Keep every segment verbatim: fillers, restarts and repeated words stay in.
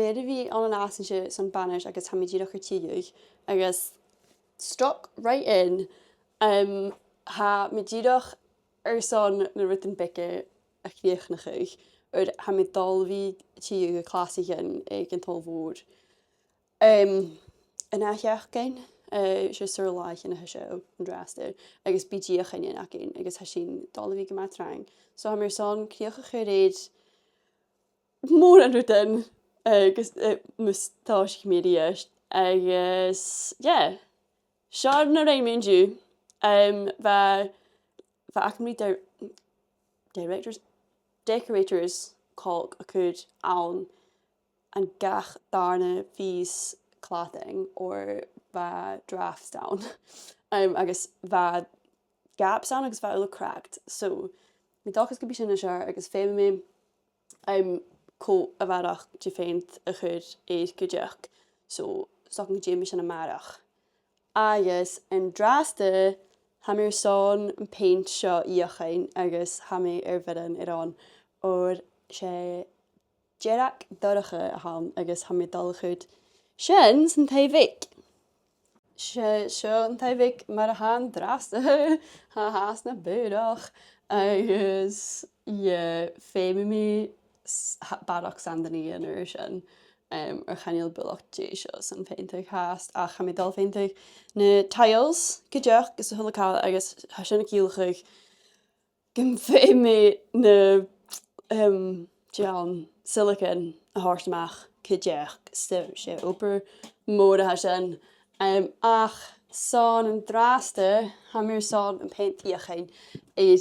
Bha e air a bhith ann an Alba son bhanais agus tha mi dìreach air tilleadh agus stuck right in. Um, tha mi dìreach airson na rudan beaga a chrìochnachadh, oir tha mi dol a bhith a' tilleadh gu clasaichean aig an t-Sabhal Mhòr. Um, an ath sheachdain, uh, 's e saor-làithean a tha seo an-dràsta, agus bidh deuchainnean againn, agus tha sin dol a bhith gu math trang. So tha mi airson crìoch a chur air mòran rudan, uh, agus, uh, mus tòisich mi a-rithist. Agus, yeah, seo na rinn mi an-diugh. Um, bha, bha agam ri di-, directors, decorators caulk a chur ann an gach dàrna pìos cladding oir bha drafts ann. Um, agus bha gaps ann agus bha uile cracked. So, tha mi an dòchas gum bi sin nas fheàrr agus feumaidh mi, um, còta a bharrachd de pheant a chur air cuideachd. So, 's dòcha gun dèan mi sin a-màireach. Agus an-dràsta, tha mi airson am peant seo fheuchainn agus tha mi air bhioran air ann, oir 's e dearg dorcha a th' ann agus tha mi dol a chur sin san taigh-bheag. 'S e seo an taigh-bheag mar a tha e an-dràsta, tha e fhathast na bhùrach, agus, yeah, feumaidh mi s-, ha-, barrachd sandaidhean air sin. Um, oir chan eil buileach deiseil airson peantadh fhathast, ach tha mi dol a pheantadh na tiles cuideachd agus a h-uile càil, agus tha sin a' ciallachadh gum feum mi na, um, dè th' ann, silicone a thoirt a-mach cuideachd, so 's e obair mhòr a tha sin. Um, ach son an-dràsta, tha mi airson am peant fheuchainn air,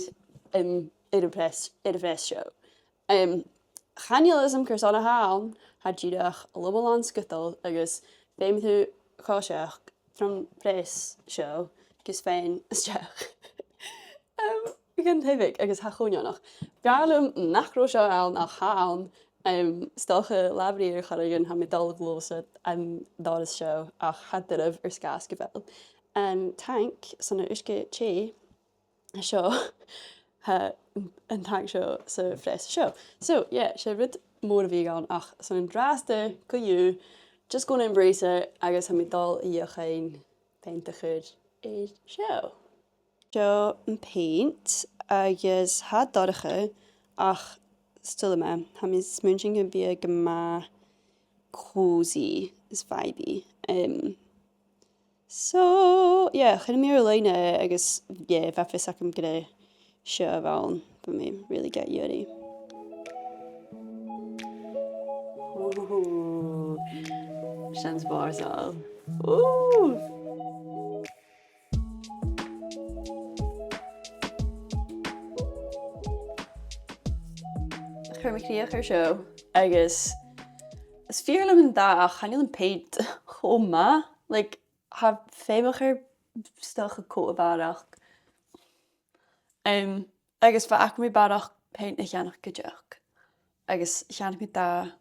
um, air a' phreas, air a' phreas seo. Um, chan eil fhios agam carson a tha e ann, tha e dìreach a' lobhadh làn sgudail agus feumaidh tu coiseachd tron phreas seo gus faighinn a-steach, um, dhan taigh-bheag agus tha e cho neònach. B' fheàrr leam nach robh seo ann ach tha e ann, um, 's dòcha latha a-rithist air choreigin tha mi dol a ghluasad an doras seo ach tha e duilich air sgàth 's gu bheil an tank son an uisge teth seo, tha an tank seo sa phreas seo. So, yeah, 's e rud mòr a bhiodh ann, ach son an-dràsta co-dhiù, just gonna embrace it, agus tha mi dol a dh'fheuchainn peant a chur air seo. Seo am peant, agus tha e dorcha, ach 's toil leam e, tha mi a' smaointinn gum bi e gu math cosy is vibey. Um, So, yeah, chuir mi air loidhne agus, yeah, bha fios agam gur e seo a bh' ann, bha mi really ga iarraidh. Ooh, sin spòrsail. Ooh. Chuir mi crìoch air seo, agus is fìor leam an dath, ach chan eil am peant cho math, like, tha feum agam air 's dòcha còta a bharrachd. Um, agus bha agam ri barrachd peant a cheannach cuideachd. Agus cheannaich mi dà,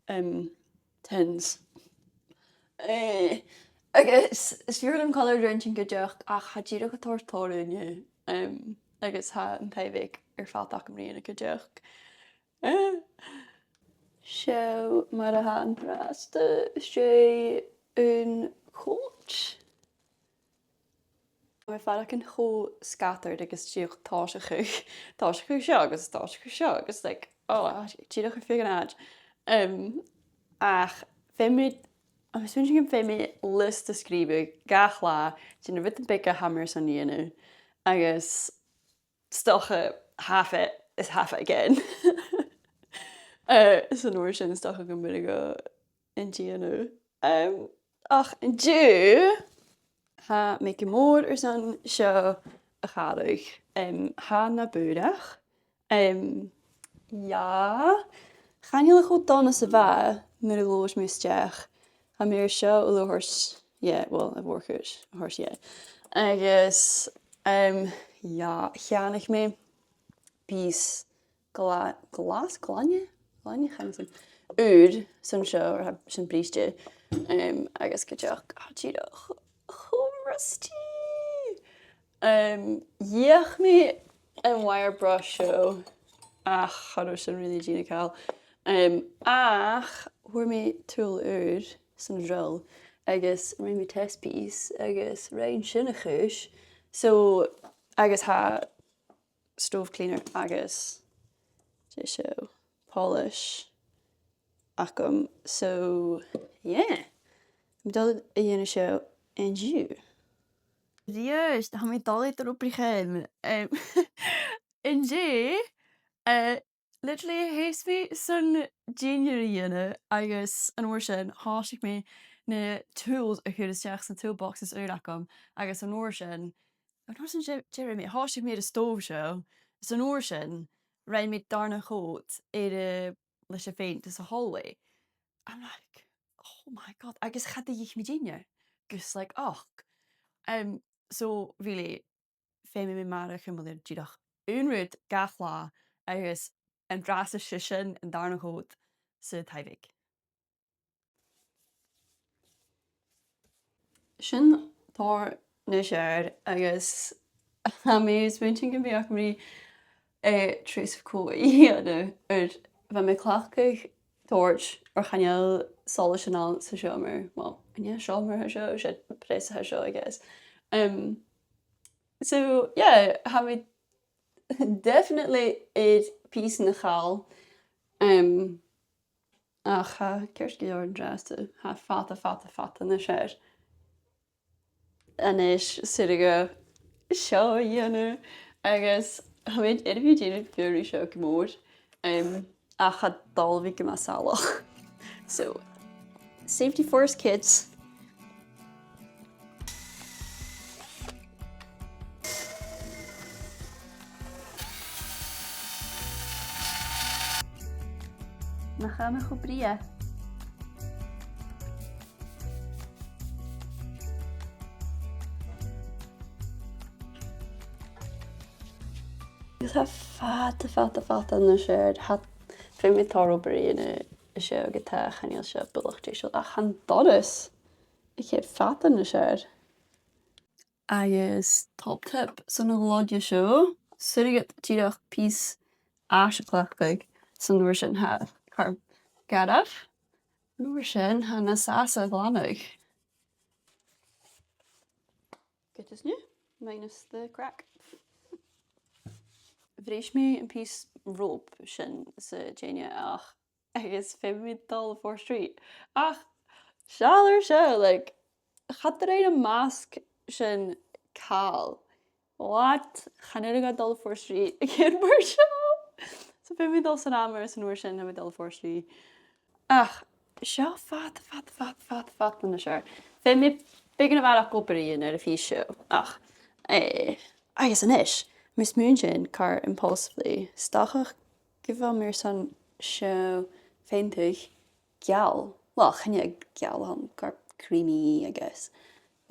um, tins. Eh, agus is fìor leam colour roinnt cuideachd, ach tha e dìreach a' toirt tòrr ùine. Um, agus tha an taigh-bheag air fad agam ri dhèanamh cuideachd. Eh. Seo mar a tha e an-dràsta, 's e an còta. Tha mi a' faireachdainn cho scattered agus dìreach a' tòiseachadh, tòiseachadh seo agus a' tòiseachadh seo agus, like, oh, dìreach air feadh an àite. Um, ach feumaidh mi, tha mi a' smaointinn gum feum mi liosta a sgrìobhadh gach latha de na rudan beaga a tha mi airson dhèanamh agus 's dòcha half it is half it again. Eh, san uair sin 's dòcha gum bi mi ga dhèanamh. Um, ach an-diugh, tha mi gu mòr airson seo a chàradh. Um, tha e na bhùrach. Um, yeah. Chan eil e cho dona 's a bha e nuair a ghluais mi a-steach. Tha mi air seo uile a thoirt, yeah, well, a' mhòr-chuid a thoirt, yeah. Agus, um, yeah, cheannaich mi pìos gla-, glas, glainne? Glainne, chan eil fhios agam. Ùr, son seo, oir tha sin briste. Um, agus cuideachd, ah, dìreach cho rusty. Um, dh'fheuch mi an wire brush seo, ach cha robh sin really dèanamh càil. Um, ach fhuair mi tool ùr son an drill, agus rinn mi test piece, agus rinn sin a' chùis. So, agus tha stove cleaner agus, dè seo, polish agam. So, yeah. Tha mi a' dol a dhèanamh seo an-diugh. Yes, tha mi a' dol a dh'obair fhèin. Um, an-dè, uh, literally, sheas mi son dinnear a dhèanamh agus an uair sin, thòisich mi na tools a chur a-steach sna toolboxes ùra agam, agus an uair sin, an uair sin, dè, dè rinn mi, thòisich mi air an stove seo, is an uair sin, rinn mi dàrna còta air a, leis a' pheant sa hallway. I'm like, "Oh my God," agus cha do dh'ith mi dinnear gus, like, ochd. Um, so, really, feumaidh mi maireachdainn a-màireach dìreach aon rud gach latha, agus an-dràsta 's e sin an dàrna còta sa taigh-bheag. Sin tòrr nas fheàrr, agus tha mi a' smaointinn gum biodh agam ri, eh, treas còta a dhèanamh, oir bha mi a' cleachdadh toirt, oir chan eil solas ann san t-seòmar, well, an e seòmar a tha seo, 's e preas a tha seo, I guess. Um, so, yeah, tha mi definitely air pìosan a chall. Um, ach tha e ceart gu leòr an-dràsta, tha e fada, fada, fada nas fheàrr. A-nis, 's urrainn dhomh seo a dhèanamh, agus tha mi air a bhith a' dèanamh beò ri seo gu mòr, um, ach tha e dol a bhith gu math salach. So, safety first, kids. Nach ann cho brèagha. Agus tha e fada, fada, fada nas fheàrr, tha, feumaidh mi tòrr obair a dhèanamh an seo, ge-tà, chan eil seo buileach deiseil, ach tha an doras a' coimhead fada nas fheàrr. Agus top tip son a' ghlainne seo, 's urrainn dhut dìreach pìos airson a chleachdadh, 's an uair sin tha e car garbh, an uair sin tha e nas fhasa a ghlanadh. Good as new, minus the crack. Bhris mi am pìos rope sin sa teine, ach agus feumaidh mi dol a Fore Street. Ach, seall air seo, like, cha do rinn am masg sin càil. What? Chan urrainn dhomh dol a Fore Street aig aon uair seo. So feumaidh mi dol san amar, 's an uair sin, feumaidh mi dol a Fore Street. Ach, seo fada, fada, fada, fada, fada nas fheàrr. Feumaidh mi beagan a bharrachd obair a dhèanamh air a' phìos seo. Ach, eh, agus a-nis, tha mi a' smaointinn, car impulsively, 's dòcha gu bheil mi airson seo a pheantadh geal. Well, chan e geal a th' ann, car creamy, I guess.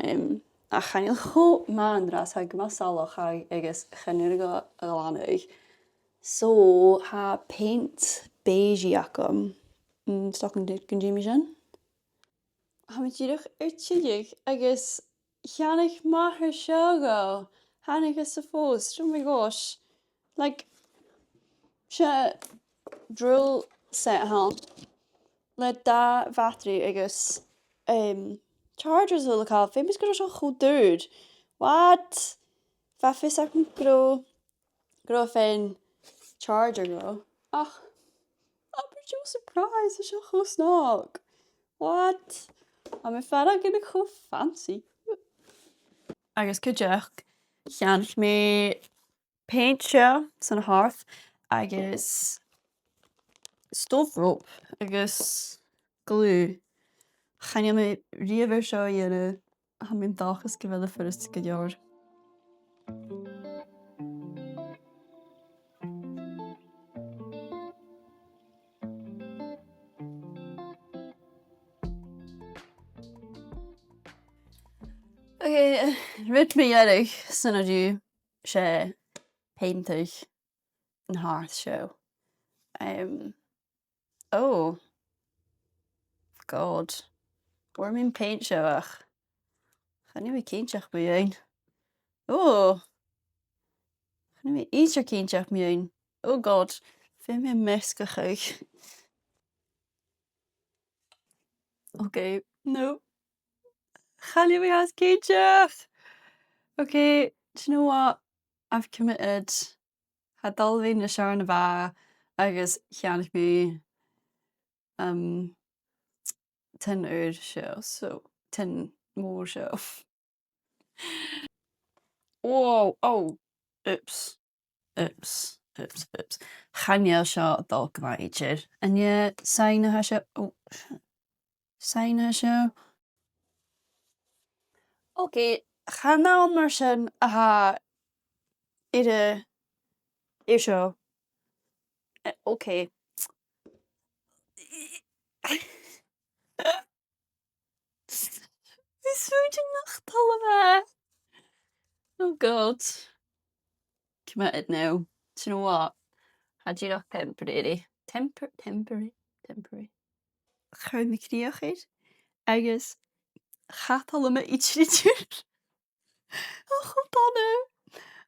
Um, ach chan eil e cho math an-dràsta, tha e gu math salach a-, agus chan urrainn dhomh a ghlanadh. So, tha peant beige agam. Mm, 's dòcha gun, gun dèan mi sin. Tha mi dìreach air tilleadh agus cheannaich m' athair seo dhomh. Thàinig e sa phost. Oh my gosh. Like, 's e drill set a th' ann le dà bhataraidh agus, um, chargers a h-uile càil. Feumaidh gun robh seo cho daor. What? Bha fios agam gun robh gun robh feadhainn charger dhomh. Ach, abair deagh surprise, tha seo cho snog. What? Tha mi a' faireachdainn cho fancy. Agus cuideachd, cheannaich mi peant seo son a' hearth agus stove rope agus glue. Chan eil mi riamh air seo a dhèanamh. Tha mi an dòchas gu bheil e furasta gu leòr. Okay, rud mu dheireadh son an-diugh, 's e peantadh an hearth seo. Um, oh. God. Fhuair mi am peant seo ach chan eil mi cinnteach mu dheidhinn. Oh. Chan eil mi idir cinnteach mu dheidhinn. Oh God. Feumaidh mi am measgachadh. Okay, no. Chan eil mi as cinnteach. Okay, do you know what? I've committed. Tha e a' dol a bhith nas fheàrr na bha e agus cheannaich mi, um, tin ùr seo, so tin mòr seo. Whoa, oh, oops, oops, oops, oops. Chan eil seo a' dol gu math idir. An e sin a tha seo, oh, sin a tha seo. Okay, chan ann mar sin a tha e air a, air seo. Eh, okay. Bha mi a' smaoineachadh nach tàinig e. Oh God. Come at it now. Do you know what? Tha e dìreach temporary. Tempor-, temporary? Temporary. Chuir mi crìoch air, agus cha toil leam e idir, idir. Och, cho dona.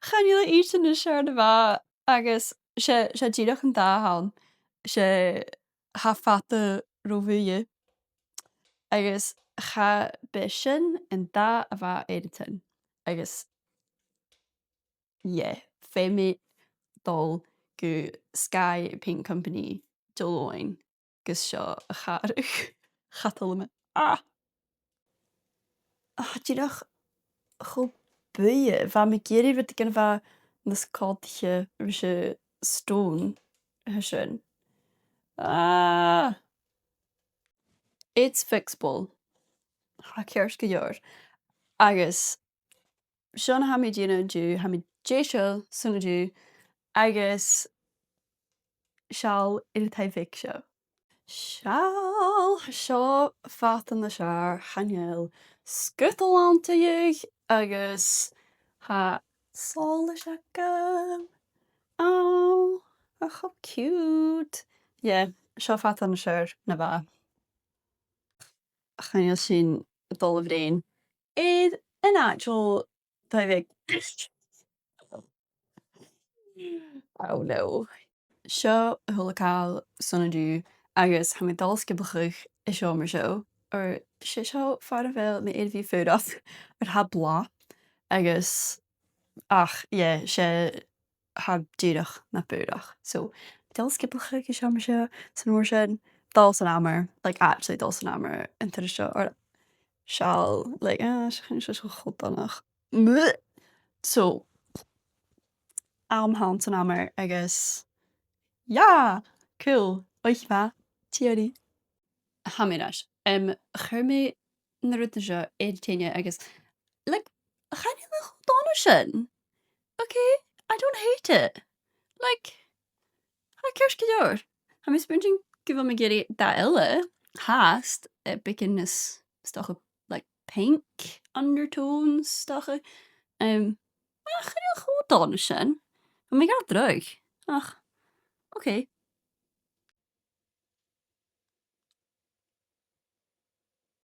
Chan eil e idir nas fheàrr na bha e, agus 's e, 's e dìreach an dath a th' ann. 'S e, tha e fada ro bhuidhe. Agus cha b' e sin an dath a bha air an tin. Agus, yeah, feumaidh mi dol gu Skye Paint Company Diluain gus seo a chàradh. Cha toil leam e. Ah! Ah, dìreach cho buidhe. Bha mi ag iarraidh rudeigin a bha nas coltaiche ris an stone a tha sin. Ah! It's fixable. Tha e ceart gu leòr. Agus seo na tha mi a' dèanamh an-diugh, tha mi deiseil son an-diugh, agus seall air an taigh-bheag seo. Seall, seo fada nas fheàrr, chan eil sgudal ann an-diugh, agus tha sòlas agam. Oh, oh, how cute. Yeah, seo fada nas fheàrr na bha e. Chan eil sin a' dol a bhruidhinn air an actual taigh-bheag. Oh no. Seo a h-uile càil son an-diugh, agus tha mi a' dol a sgioblachadh an seòmar seo, oir 's e seo far a bheil mi air a bhith a' fuireach, oir tha e blàth, agus, ach, yeah, 's e tha e dìreach na bùrach. So, dol a sgioblachadh aig an seòmar seo, 's an uair sin, dol san amar, like, actually dol san amar an turas seo, oir seall, like, ah, 's e, 's e, 's e cho dona. Bleh. So, am, tha e san amar agus, yeah, cool, oidhche mhath, tìoraidh. Tha mi air ais. Em, chuir mi na rudan seo air an teine agus, like, chan eil e cho dona sin. Okay, I don't hate it. Like, tha e ceart gu leòr. Tha mi a' smaointinn gu bheil mi ag iarraidh dath eile, fhathast, eh, beagan nas, 's dòcha, like, pink undertones, 's dòcha. Em, ach chan eil e cho dona sin. Tha mi ag ràdh dragh. Ach, okay.